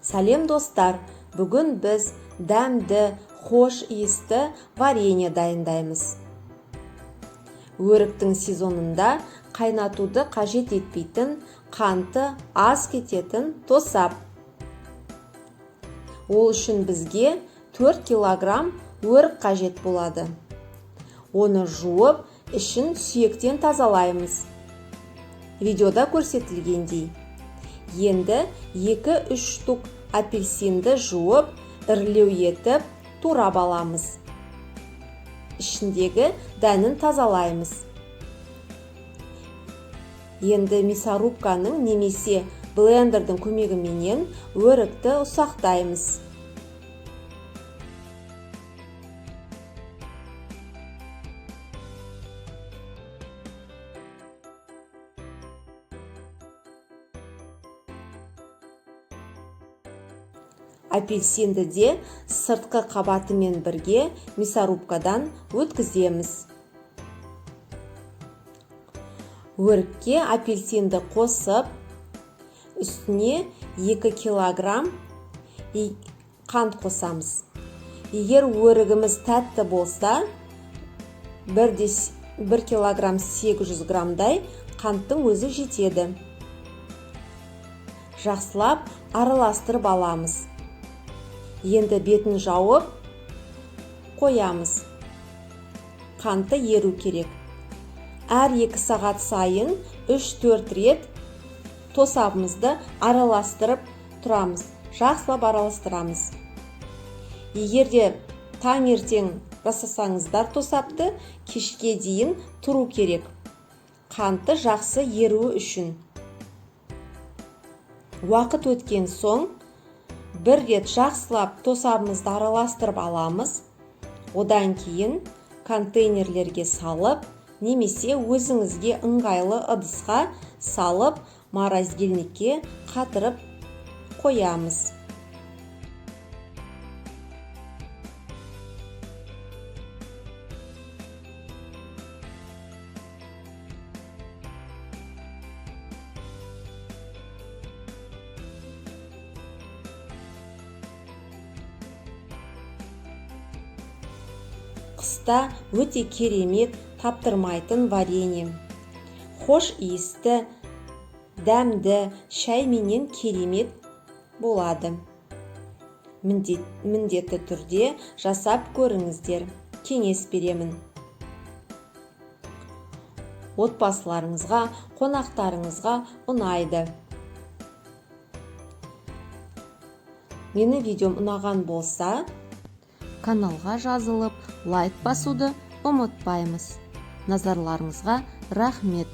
Сәлем, достар! Бүгін біз дәмді, хош иісті варенье дайындаймыз. Өріктің сезонында қайнатуды қажет етпейтін, қанты аз кететін тосап. Ол үшін бізге 4 килограмм өрік қажет болады. Оны жуып, ішін сүйектен тазалаймыз. Видеода көрсетілгендей. Енді 2-3 штук апельсинді жуып, ірілеу етіп турап аламыз. Ішіндегі дәнін тазалаймыз. Енді мясорубканың немесе блендердің көмегіменен өрікті ұсақтаймыз. Апельсинді де сыртқы қабатымен бірге мясорубкадан өткіземіз. Өрікке апельсинді қосып, үстіне 2 килограмм қант қосамыз. Егер өрігіміз тәтті болса, 1 килограмм 800 граммдай қанттың өзі жетеді. Жақсылап араластырып аламыз. Енді бетін жауып қоямыз. Қанты еру керек. Әр 2 сағат сайын 3-4 рет тосабымызды араластырып тұрамыз. Жақсылап араластырамыз. Егер де таңертең жасасаңыздар, тосапты кешке дейін тұру керек. Қанты жақсы еруі үшін. Уақыт өткен соң бір рет жақсылап тосабымызды араластырып аламыз. Одан кейін контейнерлерге салып, немесе өзіңізге ыңғайлы ыдысқа салып, морозильникке қатырып қоямыз. Қыста өте керемет, таптырмайтын варенье. Хош иісті, дәмді, шайменен керемет болады. Міндетті түрде жасап көріңіздер. Кеңес беремін. Отбасыларыңызға, қонақтарыңызға ұнайды. Мені видеом ұнаған болса, каналға жазылып, лайк басуды ұмытпаймыз. Назарларыңызға рахмет.